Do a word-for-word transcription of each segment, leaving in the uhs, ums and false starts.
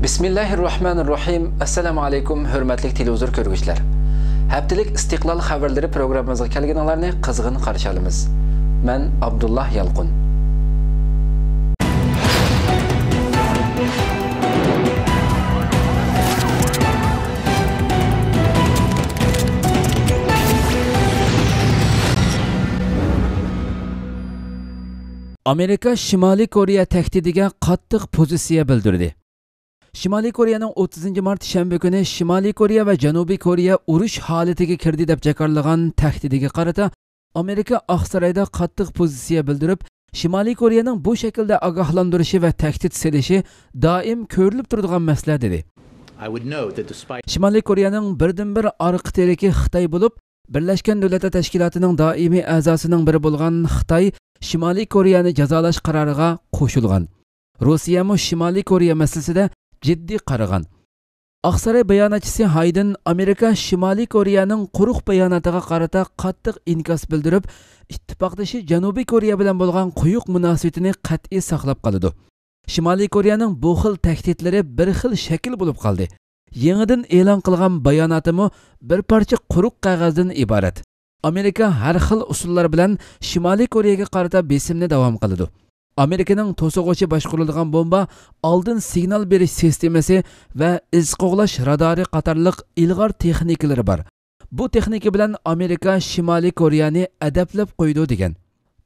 بىسمىللاھىررەھمانىررەھىم. ئەسسالامۇ ئەلەيكۇم، ھۆرمەتلىك تېلېۋىزور كۆرگۈچىلەر. ھەپتىلىك ئىستىقلال خەۋەرلىرى پروگراممىمىزغا كەلگىنىڭلارنى قىزغىن قارشى ئالىمىز. مەن ئابدۇللا يالقۇن. ئامېرىكا شىمالىي كورېيە تەھدىتىگە قاتتىق پوزىتسىيە بىلدۈردى. شىمالىي كورېيەنىڭ ئوتتۇزىنچى مارت شەنبە كۈنى شىمالىي كورېيە ۋە جەنۇبىي كورېيە ئۇرۇش ھالىتىگە كىردى دەپ جاكارلىغان تەھدىتىگە قارىتا، ئامېرىكا ئاقسارايدا قاتتىق پوزىتسىيە بىلدۈرۈپ، شىمالىي كورېيەنىڭ بۇ شەكىلدە ئاگاھلاندۇرۇشى ۋە تەھدىت سېلىشى دائىم كۆرۈلۈپ تۇرىدىغان مەسىلە، دېدى. I would note that despite شىمالىي كورېيەنىڭ بىردىنبىر ئارقا تىرىكى خىتاي بولۇپ، بىرلەشكەن دۆلەتلەر تەشكىلاتىنىڭ دائىمىي ئەزاسىنىڭ بىرى بولغان خىتاي شىمالىي كورېيەنى جازالاش قارارىغا قوشۇلغان. روسىيەمۇ شىمالىي كورېيە مەسىلىسىدە جىددىي قارىغان. ئاقساراي باياناتچىسى ھايدېن ئامېرىكا شىمالىي كورېيەنىڭ قۇرۇق باياناتىغا قارىتا قاتتىق ئىنكاس بىلدۈرۈپ، ئىتتىپاقدىشى جەنۇبىي كورېيە بىلەن بولغان قويۇق مۇناسىۋىتىنى قەتئىي ساقلاپ قالىدۇ. شىمالىي كورېيەنىڭ بۇ خىل تەھدىتلىرى بىر خىل شەكىل بولۇپ قالدى. يېڭىدىن ئېلان قىلغان باياناتىمۇ بىر پارچە قۇرۇق قەغەزدىن ئىبارەت. ئامېرىكا ھەر خىل ئۇسۇللار بىلەن شىمالىي كورېيەگە قارىتا بېسىمنى داۋام قىلىدۇ. ئامېرىكىنىڭ توسۇغۇچى باشقۇرۇلىدىغان بومبا ئالدىن سىگنال بېرىش سىستېمىسى ۋە ئىز قوغلاش رادارى قاتارلىق ئىلغار تېخنىكىلىرى بار. بۇ تېخنىكا بىلەن ئامېرىكا شىمالىي كورېيەنى ئەدەپلەپ قويىدۇ، دېگەن.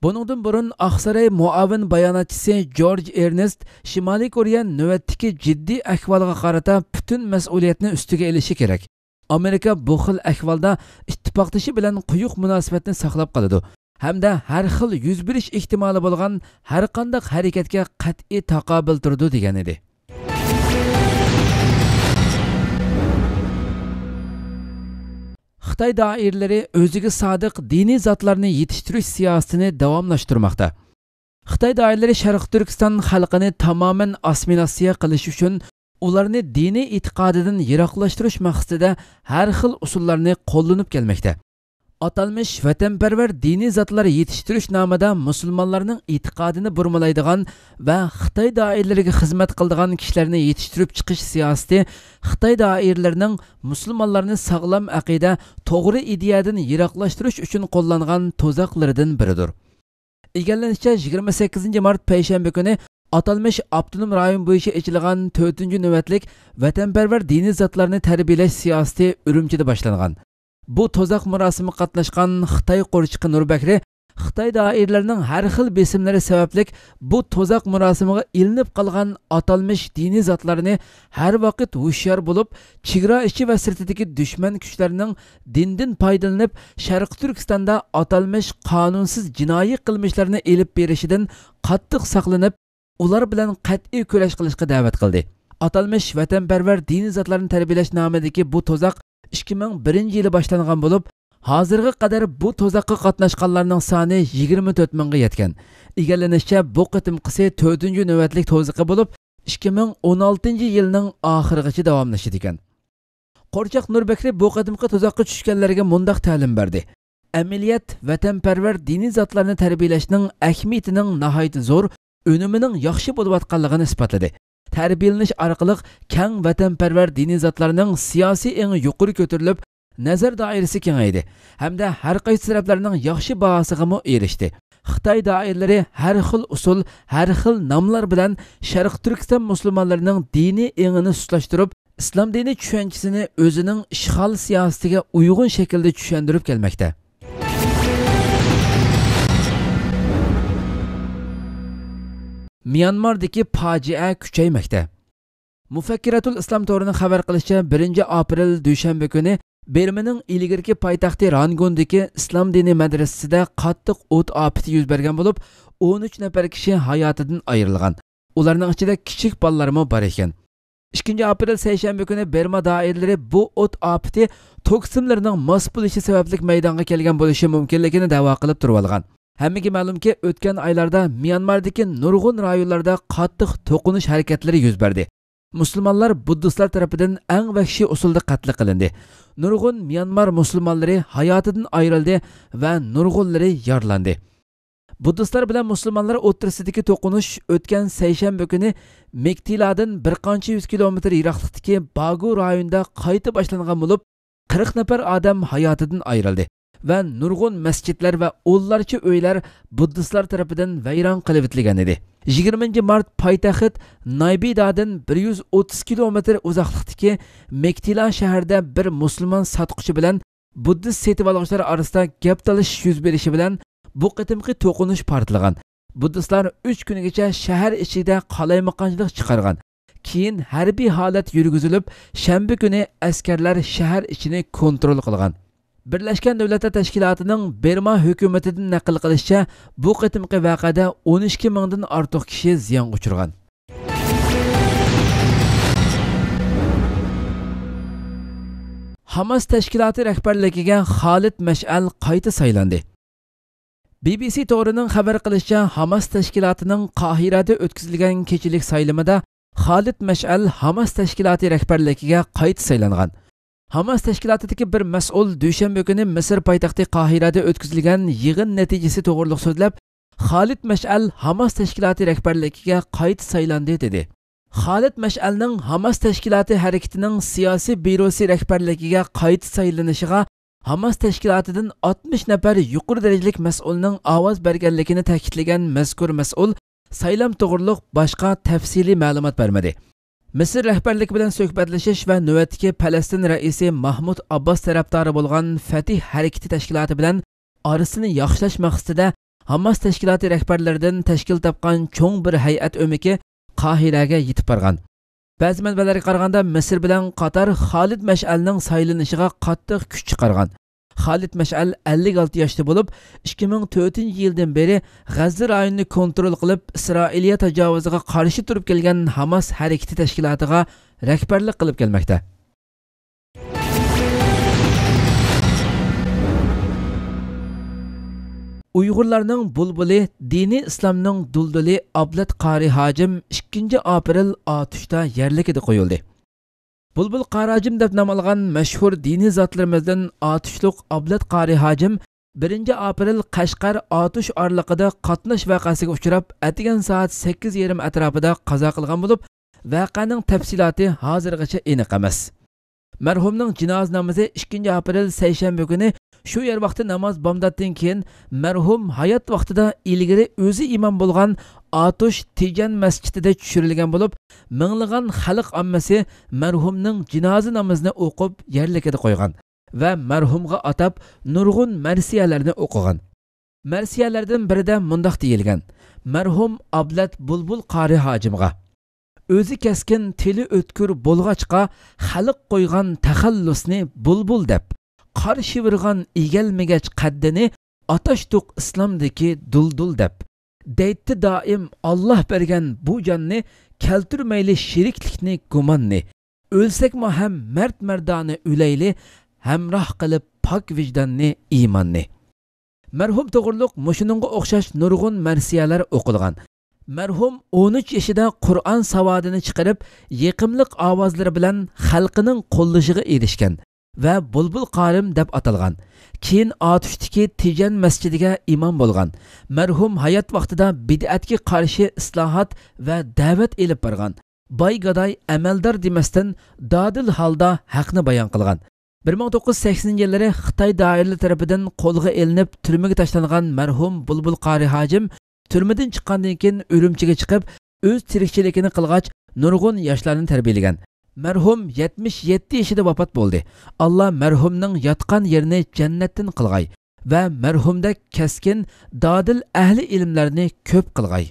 بۇنىڭدىن بۇرۇن ئاقساراي مۇئاۋىن باياناتچىسى جورج ئېرنېست شىمالىي كورېيە نۆۋەتتىكى جىددىي ئەھۋالغا قارىتا پۈتۈن مەسئۇلىيەتنى ئۈستىگە ئېلىشى كېرەك. ئامېرىكا بۇ خىل ئەھۋالدا ئىتتىپاقدىشى بىلەن قويۇق مۇناسىۋەتنى ساقلاپ قالىدۇ ھەمدە ھەر خىل يۈز بېرىش ئېھتىمالى بولغان ھەر قانداق ھەرىكەتكە قەتئىي تاقابىل تۇرىدۇ، دېگەن ئىدى. خىتاي دائىرىلىرى ئۆزىگە سادىق دىنىي زاتلارنى يېتىشتۈرۈش سىياسىتىنى داۋاملاشتۇرماقتا. خىتاي دائىرىلىرى شەرقىي تۈركىستان خەلقىنى تامامەن ئاسسىمىلياتسىيە قىلىش ئۈچۈن، ئۇلارنى دىنىي ئېتىقادىدىن يىراقلاشتۇرۇش مەقسىتىدە ھەر خىل ئۇسۇللارنى قوللىنىپ كەلمەكتە. ئاتالمىش ۋەتەنپەرۋەر دىنىي زاتلار يېتىشتۈرۈش نامىدا مۇسۇلمانلارنىڭ ئېتىقادىنى بۇرمىلايدىغان ۋە خىتاي دائىرىلىرىگە خىزمەت قىلىدىغان كىشىلەرنى يېتىشتۈرۈپ چىقىش سىياسىتى خىتاي دائىرىلىرىنىڭ مۇسۇلمانلارنى ساغلام ئەقىدە، توغرا ئىدىيەدىن يىراقلاشتۇرۇش ئۈچۈن قوللانغان تۇزاقلىرىدىن بىرىدۇر. ئىگىلىنىشىچە، يىگىرمە سەككىزىنچى مارت پەيشەنبە كۈنى ئاتالمىش ئاپتونوم رايون بويىچە ئېچىلغان تۆتىنچى نۆۋەتلىك ۋەتەنپەرۋەر دىنىي زاتلارنى تەربىيەلەش سىياسىتى ئۈرۈمچىدە باشلانغان. بۇ تۇزاق مۇراسىمىغا قاتناشقان خىتاي قورچىقى نۇر بەكرى خىتاي دائىرىلىرىنىڭ ھەر خىل بېسىملىرى سەۋەبلىك بۇ تۇزاق مۇراسىمىغا ئېلىنىپ قالغان ئاتالمىش دىنىي زاتلارنى ھەر ۋاقىت ھوشيار بولۇپ، چېگرا ئىچى ۋە سىرتىدىكى دۈشمەن كۈچلەرنىڭ دىندىن پايدىلىنىپ، شەرقىي تۈركىستاندا ئاتالمىش قانۇنسىز جىنايى قىلمىشلارنى ئېلىپ بېرىشىدىن قاتتىق ساقلىنىپ، ئۇلار بىلەن قەتئىي كۈرەش قىلىشقا دەۋەت قىلدى. ئاتالمىش ۋەتەنپەرۋەر دىنىي زاتلارنى تەربىيەلەش نامىدىكى بۇ تۇزاق ئىككى مىڭ بىرىنچى يىلى باشلانغان بولۇپ، ھازىرغا قەدەر بۇ تۇزاققا قاتناشقانلارنىڭ سانى يىگىرمە تۆت مىڭغا يەتكەن. ئىگىلىنىشىچە، بۇ قېتىمقىسى تۆتىنچى نۆۋەتلىك تۇزىقى بولۇپ، ئىككى مىڭ ئون ئالتىنچى يىلنىڭ ئاخىرىغىچە داۋاملىشىدىكەن. قورچاق نۇر بەكرى بۇ قېتىمقى تۇزاققا چۈشكەنلەرگە مۇنداق تەلىم بەردى: ئەمەلىيەت ۋەتەنپەرۋەر دىنىي زاتلارنى تەربىيەلەشنىڭ ئەھمىيىتىنىڭ ناھايىتى زور، ئۈنۈمىنىڭ ياخشى بولۇۋاتقانلىقىنى ئىسپاتلىدى. تەربىيەلىنىش ئارقىلىق كەڭ ۋەتەنپەرۋەر دىنىي زاتلارنىڭ سىياسىي ئېڭى يۇقىرى كۆتۈرۈلۈپ، نەزەر دائىرىسى كېڭەيدى ھەمدە ھەر قايسى تەرەپلەرنىڭ ياخشى باھاسىغىمۇ ئېرىشتى. خىتاي دائىرىلىرى ھەر خىل ئۇسۇل، ھەر خىل ناملار بىلەن شەرقىي تۈركىستان مۇسۇلمانلىرىنىڭ دىنىي ئېڭىنى سۇسلاشتۇرۇپ، ئىسلام دىنى چۈشەنچىسىنى ئۆزىنىڭ ئىشغال سىياسىتىگە ئۇيغۇن شەكىلدە چۈشەندۈرۈپ كەلمەكتە. ميانماردىكى پاجىئە كۈچەيمەكتە. مۇفەككىراتۇل ئىسلام تورىنىڭ خەۋەر قىلىشىچە، بىرىنچى ئاپرېل دۈشەنبە كۈنى بىرمىنىڭ ئىلگىرىكى پايتەختى رانگوندىكى ئىسلام دىنىي مەدرىسىسىدە قاتتىق ئوت ئاپىتى يۈز بەرگەن بولۇپ، ئون ئۈچ نەپەر كىشى ھاياتىدىن ئايرىلغان. ئۇلارنىڭ ئىچىدە كىچىك بالىلارمۇ بار ئىكەن. ئىككىنچى ئاپرېل سەيشەنبە كۈنى بىرما دائىرىلىرى بۇ ئوت ئاپىتى توك سىملىرىنىڭ ماس بولۇشى سەۋەبلىك مەيدانغا كەلگەن بولۇشى مۇمكىنلىكىنى دەۋا قىلىپ تۇرۇۋالغان. ھەممىگە مەلۇمكى، ئۆتكەن ئايلاردا ميانماردىكى نۇرغۇن رايونلاردا قاتتىق توقۇنۇش ھەرىكەتلىرى يۈز بەردى. مۇسۇلمانلار بۇددىستلار تەرىپىدىن ئەڭ ۋەھشىي ئۇسۇلدا قەتل قىلىندى. نۇرغۇن ميانمار مۇسۇلمانلىرى ھاياتىدىن ئايرىلدى ۋە نۇرغۇنلىرى يارىلاندى. بۇددىستلار بىلەن مۇسۇلمانلار ئوتتۇرىسىدىكى توقۇنۇش ئۆتكەن سەيشەنبە كۈنى مېكتىلادىن بىر قانچە يۈز كىلومېتىر يىراقلىقتىكى باگۇ رايونىدا قايتا باشلانغان بولۇپ، قىرىق نەپەر ئادەم ھاياتىدىن ئايرىلدى ۋە نۇرغۇن مەسچىتلەر ۋە ئونلارچە ئۆيلەر بۇددىستلار تەرىپىدىن ۋەيران قىلىۋېتىلگەن ئىدى. يىگىرمىنچى مارت پايتەخت نايبىدادىن بىر يۈز ئوتتۇز كىلومېتىر ئۇزاقلىقتىكى مېكتىلا شەھىرىدە بىر مۇسۇلمان ساتقۇچى بىلەن بۇددىست سېتىۋالغۇچىلار ئارىسىدا گەپ تالىشىش يۈز بېرىشى بىلەن بۇ قېتىمقى توقۇنۇش پارتلىغان. بۇددىستلار ئۈچ كۈنگىچە شەھەر ئىچىدە قالايمىقانچىلىق چىقارغان. كېيىن ھەربىي ھالەت يۈرگۈزۈلۈپ، شەنبە كۈنى ئەسكەرلەر شەھەر ئىچىنى كونترول قىلغان. بىرلەشكەن دۆلەتلەر تەشكىلاتىنىڭ بىرما ھۆكۈمىتىدىن نەقىل قىلىشىچە، بۇ قېتىمقى ۋەقەدە ئون ئىككى مىڭدىن ئارتۇق كىشى زىيانغا ئۇچرىغان. ھاماس تەشكىلاتى رەھبەرلىكىگە خالىد مەشئەل قايتا سايلاندى. بى بى سى تورىنىڭ خەۋەر قىلىشىچە، ھاماس تەشكىلاتىنىڭ قاھىرەدە ئۆتكۈزۈلگەن كېچىلىك سايلىمىدا خالىد مەشئەل ھاماس تەشكىلاتى رەھبەرلىكىگە قايتا سايلانغان. ھاماس تەشكىلاتىدىكى بىر مەسئۇل دۈشەنبە كۈنى مىسىر پايتەختى قاھىرەدە ئۆتكۈزۈلگەن يىغىن نەتىجىسى توغرۇلۇق سۆزلەپ، خالىد مەشئەل ھاماس تەشكىلاتى رەھبەرلىكىگە قايتا سايلاندى، دېدى. خالىد مەشئەلنىڭ ھاماس تەشكىلاتى ھەرىكىتىنىڭ سىياسىي بيۇروسى رەھبەرلىكىگە قايتا سايلىنىشىغا ھاماس تەشكىلاتىدىن ئاتمىش نەپەر يۇقىرى دەرىجىلىك مەسئۇلنىڭ ئاۋاز بەرگەنلىكىنى تەكىتلىگەن مەزكۇر مەسئۇل سايلام توغرۇلۇق باشقا تەپسىلىي مەلۇمات بەرمىدى. مىسىر رەھبەرلىكى بىلەن سۆھبەتلىشىش ۋە نۆۋەتتىكى پەلەستىن رەئىسى ماھمۇد ئابباس تەرەپدارى بولغان فەتىھ ھەرىكىتى تەشكىلاتى بىلەن ئارىسىنى ياخشىلاش مەقسىتىدە ھاماس تەشكىلاتى رەھبەرلىرىدىن تەشكىل تاپقان چوڭ بىر ھەيئەت ئۆمىكى قاھىرەگە يېتىپ بارغان. بەزى مەنبەلەرگە قارىغاندا، مىسىر بىلەن قاتار خالىد مەشئەلنىڭ سايلىنىشىغا قاتتىق كۈچ چىقارغان. خالىد مەشئەل ئەللىك ئالتە ياشتا بولۇپ، ئىككى مىڭ تۆتىنچى يىلدىن بېرى غەززە رايونىنى كونترول قىلىپ، ئىسرائىلىيە تاجاۋۇزىغا قارشى تۇرۇپ كەلگەن ھاماس ھەرىكىتى تەشكىلاتىغا رەھبەرلىك قىلىپ كەلمەكتە. ئۇيغۇرلارنىڭ بۇلبۇلى، دىنىي ئىسلامنىڭ دۇلدۇلى ئابلەت قارى ھاجىم ئىككىنچى ئاپرېل ئاتۇشتا يەرلىكىدە قويۇلدى. بۇلبۇل قارى ھاجىم دەپ نام ئالغان مەشھۇر دىنىي زاتلىرىمىزدىن ئاتۇشلۇق ئابلەت قارى ھاجىم بىرىنچى ئاپرېل قەشقەر ئاتۇش ئارىلىقىدا قاتناش ۋەقەسىگە ئۇچراپ، ئەتىگەن سائەت سەككىز يېرىم ئەتراپىدا قازا قىلغان بولۇپ، ۋەقەنىڭ تەپسىلاتى ھازىرغىچە ئېنىق ئەمەس. مەرھۇمنىڭ جىنازا نامىزى ئىككىنچى ئاپرېل سەيشەنبە كۈنى شۇ يەر ۋاقتى ناماز بامداتتىن كېيىن مەرھۇم ھايات ۋاقتىدا ئىلگىرى ئۆزى ئىمام بولغان ئاتۇش تىجەن مەسچىتىدە چۈشۈرۈلگەن بولۇپ، مىڭلىغان خەلق ئاممىسى مەرھۇمنىڭ جىنازا نامىزىنى ئوقۇپ يەرلىكىدە قويغان ۋە مەرھۇمغا ئاتاپ نۇرغۇن مەرسىيەلەرنى ئوقۇغان. مەرسىيەلەردىن بىرىدە مۇنداق دېيىلگەن: مەرھۇم ئابلەت بۇلبۇل قارى ھاجىمغا، ئۆزى كەسكىن، تىلى ئۆتكۈر بولغاچقا، خەلق قويغان تەخەللۇسنى بۇلبۇل دەپ، قار شىۋىرغان ئېگەلمىگەچ قەددىنى، ئاتاشتۇق ئىسلامدىكى دۇلدۇل دەپ. دەيتتى دائىم: ئاللا بەرگەن بۇ جاننى، كەلتۈرمەيلى شېرىكلىكنى، گۇماننى. ئۆلسەكمۇ ھەم مەرد-مەردانە ئۆلەيلى، ھەمراھ قىلىپ پاك ۋىجداننى، ئىماننى. مەرھۇم توغرۇلۇق مۇشۇنىڭغا ئوخشاش نۇرغۇن مەرسىيەلەر ئوقۇلغان. مەرھۇم ئون ئۈچ يېشىدا قۇرئان ساۋادىنى چىقىرىپ، يېقىملىق ئاۋازلىرى بىلەن خەلقىنىڭ قوللىشىغا ئېرىشكەن ۋە بۇلبۇل قارىم دەپ ئاتالغان. كېيىن ئاتۇشتىكى تىجەن مەسچىتىگە ئىمام بولغان. مەرھۇم ھايات ۋاقتىدا بىدئەتكە قارشى ئىسلاھات ۋە دەۋەت ئېلىپ بارغان. باي-گاداي، ئەمەلدار دېمەستىن، دادىل ھالدا ھەقنى بايان قىلغان. بىر مىڭ توققۇز يۈز سەكسىنىنچى يىللىرى خىتاي دائىرىلىرى تەرىپىدىن قولغا ئېلىنىپ، تۈرمىگە تاشلانغان مەرھۇم بۇلبۇل قارى ھاجىم تۈرمىدىن چىققاندىن كېيىن ئۈرۈمچىگە چىقىپ، ئۆز تىرىكچىلىكىنى قىلغاچ، نۇرغۇن ياشلارنى تەربىيەلىگەن. مەرھۇم يەتمىش يەتتە يېشىدا ۋاپات بولدى. ئاللا مەرھۇمنىڭ ياتقان يېرىنى جەننەتتىن قىلغاي ۋە مەرھۇمدەك كەسكىن، دادىل ئەھلى ئىلىملەرنى كۆپ قىلغاي.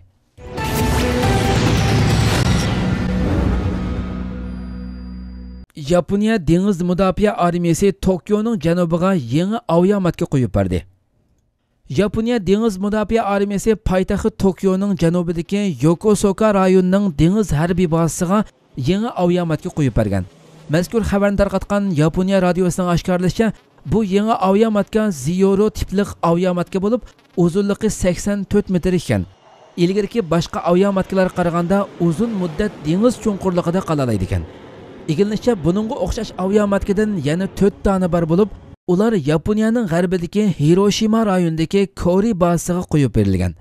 ياپونىيە دېڭىز مۇداپىئە ئارمىيەسى توكيونىڭ جەنۇبىغا يېڭى ئاۋىياماتكا قويۇپ بەردى. ياپونىيە دېڭىز مۇداپىئە ئارمىيەسى پايتەخت توكيونىڭ جەنۇبىدىكى يوكوسوكا رايونىنىڭ دېڭىز ھەربىي بازىسىغا يېڭى ئاۋىياماتكا قويۇپ بەرگەن. مەزكۇر خەۋەرنى تارقاتقان ياپونىيە رادىيوسىنىڭ ئاشكارىلىشىچە، بۇ يېڭى ئاۋىياماتكا زىيورو تىپلىق ئاۋىياماتكا بولۇپ، ئۇزۇنلۇقى سەكسەن تۆت مېتىر ئىكەن. ئىلگىرىكى باشقا ئاۋىياماتكىلارغا قارىغاندا ئۇزۇن مۇددەت دېڭىز چوڭقۇرلۇقىدا قالالايدىكەن. ئىگىلىنىشىچە، بۇنىڭغا ئوخشاش ئاۋىياماتكىدىن يەنە تۆت دانە بار بولۇپ، ئۇلار ياپونىيەنىڭ غەربىدىكى ھىروشىما رايونىدىكى كورى بازىسىغا قويۇپ بېرىلگەن.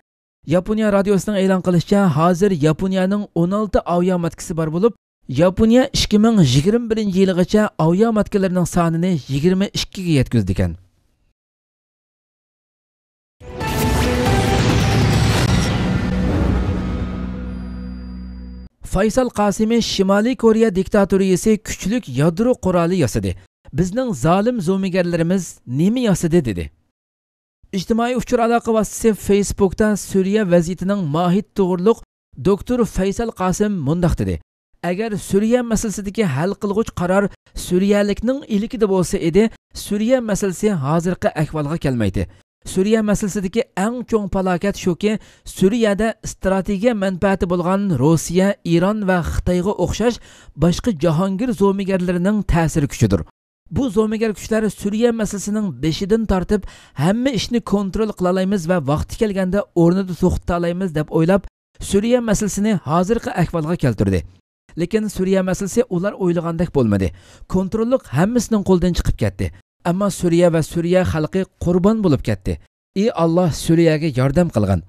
ياپونىيە رادىيوسىنىڭ ئېلان قىلىشىچە، ھازىر ياپونىيەنىڭ ئون ئالتە ئاۋىياماتكىسى بار بولۇپ، ياپونىيە ئىككى مىڭ يىگىرمە بىرىنچى يىلىغىچە ئاۋىياماتكىلىرىنىڭ سانىنى يىگىرمە ئىككىگە يەتكۈزىدىكەن. فايسال قاسىمى شىمالىي كورېيە دىكتاتورىيىسى كۈچلۈك يادرو قورالى ياسىدى. بىزنىڭ زالىم زومىگەرلىرىمىز نېمە ياسىدى؟ دېدى. ئىجتىمائىي ئۇچۇر ئالاقە ۋاسىتىسى فېيسبۇكتا سۈرىيە ۋەزىيىتىنىڭ ماھىيىتى توغرۇلۇق دوكتور فەيسەل قاسىم مۇنداق دېدى: «ئەگەر سۈرىيە مەسىلىسىدىكى ھەل قىلغۇچ قارار سۈرىيەلىكنىڭ ئىلكىدە بولسا ئىدى، سۈرىيە مەسىلىسى ھازىرقى ئەھۋالغا كەلمەيتتى. سۈرىيە مەسىلىسىدىكى ئەڭ چوڭ پالاكەت شۇكى، سۈرىيەدە ئىستراتېگىيە مەنپەئەتى بولغان روسىيە، ئىران ۋە خىتايغا ئوخشاش باشقا جاھانگىر زومىگەرلىرىنىڭ تەسىر كۈچىدۇر. بۇ زومىگەر كۈچلەر سۈرىيە مەسىلىسىنىڭ بېشىدىن تارتىپ ھەممە ئىشنى كونترول قىلالايمىز ۋە ۋاقتى كەلگەندە ئورنىدا توختىتالايمىز دەپ ئويلاپ، سۈرىيە مەسىلىسىنى ھازىرقى ئەھۋالغا كەلتۈردى. لېكىن سۈرىيە مەسىلىسى ئۇلار ئويلىغاندەك بولمىدى. كونتروللۇق ھەممىسىنىڭ قولىدىن چىقىپ كەتتى. ئەمما سۈرىيە ۋە سۈرىيە خەلقى قۇربان بولۇپ كەتتى. ئى ئاللا، سۈرىيەگە ياردەم قىلغىن.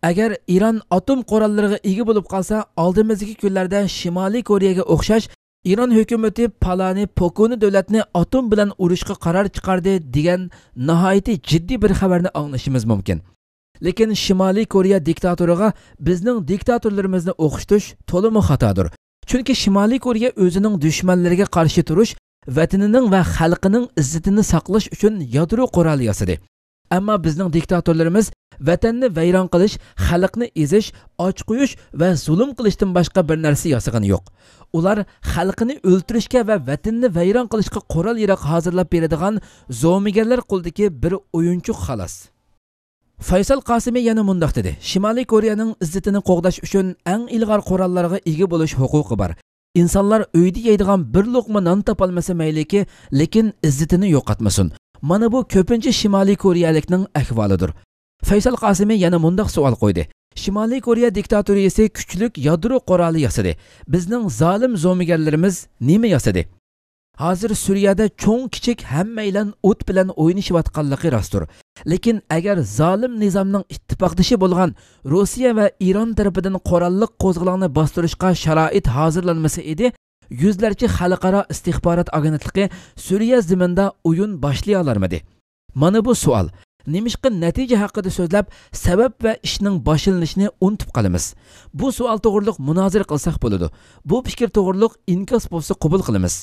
ئەگەر ئىران ئاتوم قوراللىرىغا ئىگە بولۇپ قالسا، ئالدىمىزدىكى كۈنلەردە شىمالىي كورېيەگە ئوخشاش ئىران ھۆكۈمىتى پالانى پوكۇنى دۆلەتنى ئاتوم بىلەن ئۇرۇشقا قارار چىقاردى دېگەن ناھايىتى جىددىي بىر خەۋەرنى ئاڭلىشىمىز مۇمكىن. لېكىن شىمالىي كورېيە دىكتاتورىغا بىزنىڭ دىكتاتورلىرىمىزنى ئوخشىتىش تولىمۇ خاتادۇر. چۈنكى شىمالىي كورېيە ئۆزىنىڭ دۈشمەنلىرىگە قارشى تۇرۇش، ۋەتىنىنىڭ ۋە خەلقىنىڭ ئىززىتىنى ساقلاش ئۈچۈن يادرو قورالى ياسىدى. ئەمما بىزنىڭ دىكتاتورلىرىمىز ۋەتەننى ۋەيران قىلىش، خەلقنى ئېزىش، ئاچ قويۇش ۋە زۇلۇم قىلىشتىن باشقا بىر نەرسە ياسىغىنى يوق. ئۇلار خەلقىنى ئۆلتۈرۈشكە ۋە ۋەتىنىنى ۋەيران قىلىشقا قورال-ياراغ ھازىرلاپ بېرىدىغان زومىگەرلەر قولىدىكى بىر ئويۇنچۇق خالاس. فەيسال قاسىمى يەنە مۇنداق دېدى: «شىمالىي كورېيەنىڭ ئىززىتىنى قوغداش ئۈچۈن ئەڭ ئىلغار قوراللارغا ئىگە بولۇش ھوقۇقى بار. ئىنسانلار ئۆيدە يەيدىغان بىر لوقما نان تاپالمىسا مەيلىكى، لېكىن ئىززىتىنى يوقاتمىسۇن.» مانا بۇ كۆپىنچە شىمالىي كورېيەلىكنىڭ ئەھۋالىدۇر. فەيسال قاسىمى يەنە مۇنداق سوئال قويدى: «شىمالىي كورېيە دىكتاتورىيىسى كۈچلۈك يادرو قورالى ياسىدى. بىزنىڭ زالىم زومىگەرلىرىمىز نېمە ياسىدى؟» ھازىر سۈرىيەدە چوڭ-كىچىك ھەممەيلەن ئوت بىلەن ئوينىشىۋاتقانلىقى راستتۇر. لېكىن ئەگەر زالىم نىزامنىڭ ئىتتىپاقدىشى بولغان روسىيە ۋە ئىران تەرىپىدىن قوراللىق قوزغىلاڭنى باستۇرۇشقا شارائىت ھازىرلانمىسا ئىدى، يۈزلەرچە خەلقئارا ئىستىخبارات ئاگېنتلىقى سۈرىيە زېمىنىدا ئويۇن باشلىيالارمىدى؟ مانا بۇ سوئال. نېمىشقا نەتىجە ھەققىدە سۆزلەپ، سەۋەب ۋە ئىشنىڭ باشلىنىشىنى ئۇنتۇپ قالىمىز؟ بۇ سوئال توغرۇلۇق مۇنازىرە قىلساق بولىدۇ. بۇ پىكىر توغرۇلۇق ئىنكاس بولسا قوبۇل قىلىمىز.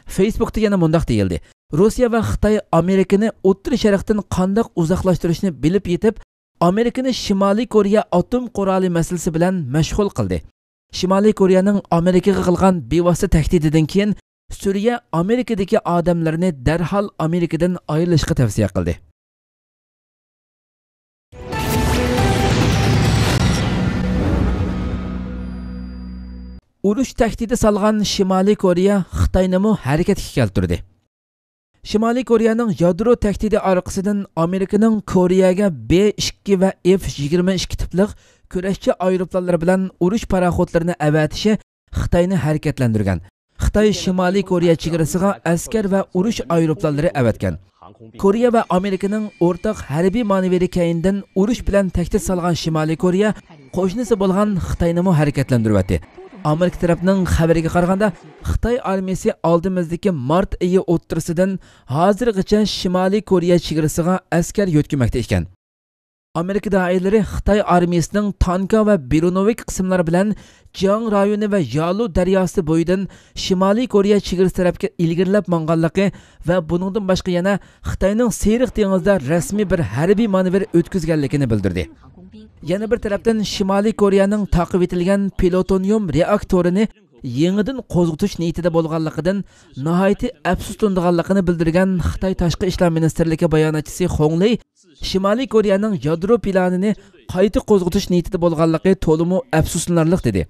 فېيسبۇكتا يەنە مۇنداق دېيىلدى: «روسىيە ۋە خىتاي ئامېرىكىنى ئوتتۇرا شەرقتىن قانداق ئۇزاقلاشتۇرۇشنى بىلىپ يېتىپ، ئامېرىكىنى شىمالىي كورېيە ئاتوم قورالى مەسىلىسى بىلەن مەشغۇل قىلدى.» شىمالىي كورېيەنىڭ ئامېرىكىغا قىلغان بىۋاسىتە تەھدىتىدىن كېيىن، سۈرىيە ئامېرىكىدىكى ئادەملىرىنى دەرھال ئامېرىكىدىن ئايرىلىشقا تەۋسىيە قىلدى. ئۇرۇش تەھدىتى سالغان شىمالىي كورېيە خىتاينىمۇ ھەرىكەتكە كەلتۈردى. شىمالىي كورېيەنىڭ يادرو تەھدىتى ئارقىسىدىن ئامېرىكىنىڭ كورېيەگە بې ئىككى ۋە ئېف يىگىرمە ئىككى تىپلىق كۈرەشچى ئايروپىلانلىرى بىلەن ئۇرۇش پاراخوتلىرىنى ئەۋەتىشى خىتاينى ھەرىكەتلەندۈرگەن. خىتاي شىمالىي كورېيە چېگرىسىغا ئەسكەر ۋە ئۇرۇش ئايروپىلانلىرى ئەۋەتكەن. كورېيە ۋە ئامېرىكىنىڭ ئورتاق ھەربىي مانېۋىرى كەينىدىن ئۇرۇش بىلەن تەھدىت سالغان شىمالىي كورېيە قوشنىسى بولغان خىتاينىمۇ ھەرىكەتلەندۈرۈۋەتتى. ئامېرىكا تەرەپنىڭ خەۋىرىگە قارىغاندا، خىتاي ئارمىيىسى ئالدىمىزدىكى مارت ئېيى ئوتتۇرىسىدىن ھازىرغىچە شىمالىي كورېيە چېگرىسىغا ئەسكەر يۆتكىمەكتە ئىكەن. ئامېرىكا دائىرىلىرى خىتاي ئارمىيىسىنىڭ تانكا ۋە برونوۋىك قىسىملار بىلەن جياڭ رايونى ۋە يالۇ دەرياسى بويىدىن شىمالىي كورېيە چېگرىسى تەرەپكە ئىلگىرىلەپ ماڭغانلىقى ۋە بۇنىڭدىن باشقا يەنە خىتاينىڭ سېرىق دېڭىزدا رەسمىي بىر ھەربىي مانېۋىر ئۆتكۈزگەنلىكىنى بىلدۈردى. يەنە بىر تەرەپتىن، شىمالىي كورېيەنىڭ تاقىۋېتىلگەن پلۇتونىيۇم رېئاكتورىنى يېڭىدىن قوزغىتىش نىيىتىدە بولغانلىقىدىن ناھايىتى ئەپسۇسلىنىدىغانلىقىنى بىلدۈرگەن خىتاي تاشقى ئىشلار مىنىستىرلىكى باياناتچىسى خۇڭ لېي شىمالىي كورېيەنىڭ يادرو پىلانىنى قايتا قوزغىتىش نىيىتىدە بولغانلىقى تولىمۇ ئەپسۇسلىنارلىق، دېدى.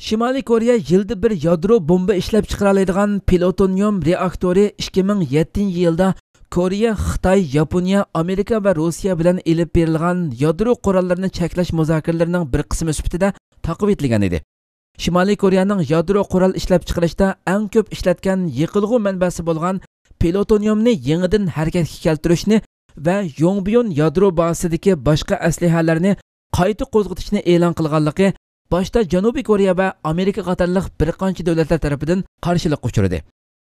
شىمالىي كورېيە يىلدا بىر يادرو بومبا ئىشلەپچىقىرالايدىغان پلۇتونىيۇم رېئاكتورى ئىككى مىڭ يەتتىنچى يىلدا كورېيە، خىتاي، ياپونىيە، ئامېرىكا ۋە روسىيە بىلەن ئېلىپ بېرىلغان يادرو قوراللىرىنى چەكلەش مۇزاكىرىلىرىنىڭ بىر قىسمى سۈپىتىدە تاقىۋېتىلگەن ئىدى. شىمالىي كورېيەنىڭ يادرو قورال ئىشلەپچىقىرىشتا ئەڭ كۆپ ئىشلەتكەن يېقىلغۇ مەنبەسى بولغان پلۇتونىيۇمنى يېڭىدىن ھەرىكەتكە كەلتۈرۈشنى ۋە يوڭبيون يادرو بازىسىدىكى باشقا ئەسلىھەلەرنى قايتا قوزغىتىشنى ئېلان قىلغانلىقى باشتا جەنۇبىي كورېيە ۋە ئامېرىكا قاتارلىق بىر قانچە دۆلەتلەر تەرىپىدىن قارشىلىققا ئۇچرىدى.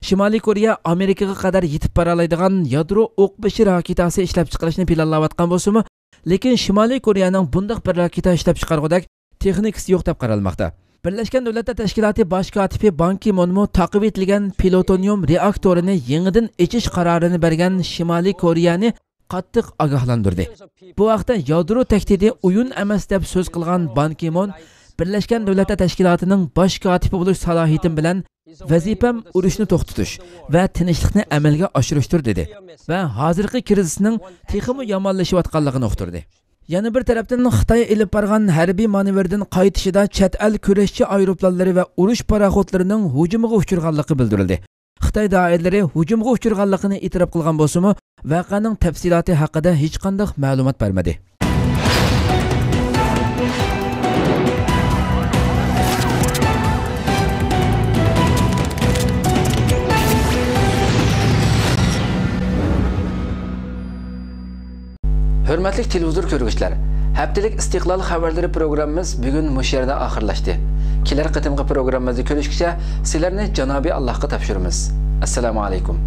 شىمالىي كورېيە ئامېرىكىغا قەدەر يېتىپ بارالايدىغان يادرو ئوقبېشى راكېتاسى ئىشلەپچىقىرىشنى پىلانلاۋاتقان بولسىمۇ، لېكىن شىمالىي كورېيەنىڭ بۇنداق بىر راكېتا ئىشلەپچىقارغۇدەك تېخنىكىسى يوق دەپ قارالماقتا. بىرلەشكەن دۆلەتلەر تەشكىلاتى باش كاتىپى بان كى مونمۇ تاقىۋېتىلگەن پلۇتونىيۇم رېئاكتورىنى يېڭىدىن ئېچىش قارارىنى بەرگەن شىمالىي كورېيەنى قاتتىق ئاگاھلاندۇردى. بۇ ھەقتە يادرو تەھدىتى ئويۇن ئەمەس دەپ سۆز قىلغان بان كى مون، بىرلەشكەن دۆلەتلەر تەشكىلاتىنىڭ باش كاتىپى بولۇش سالاھىيىتىم بىلەن ۋەزىپەم ئۇرۇشنى توختىتىش ۋە تىنچلىقنى ئەمەلگە ئاشۇرۇشتۇر، دېدى ۋە ھازىرقى كىرىزىسنىڭ تېخىمۇ يامانلىشىۋاتقانلىقىنى ئۇقتۇردى. يەنە بىر تەرەپتىن، خىتاي ئېلىپ بارغان ھەربىي مانېۋىردىن قايتىشىدا چەت ئەل كۈرەشچى ئايروپىلانلىرى ۋە ئۇرۇش پاراخوتلىرىنىڭ ھۇجۇمىغا ئۇچرىغانلىقى بىلدۈرۈلدى. خىتاي دائىرىلىرى ھۇجۇمغا ئۇچرىغانلىقىنى ئېتىراپ قىلغان بولسىمۇ، ۋەقەنىڭ تەپسىلاتى ھەققىدە ھېچقانداق مەلۇمات بەرمىدى. ھۆرمەتلىك تېلېۋىزور كۆرگۈچىلەر، ھەپتىلىك ئىستىقلال خەۋەرلىرى پروگراممىمىز بۈگۈن مۇشۇ يەردە ئاخىرلاشتى. كېلەر قېتىمقى پروگراممىمىزدا كۆرۈشكىچە سىلەرنى جانابىي ئاللاھقا تاپشۇرىمىز. ئەسسالامۇ ئەلەيكۇم.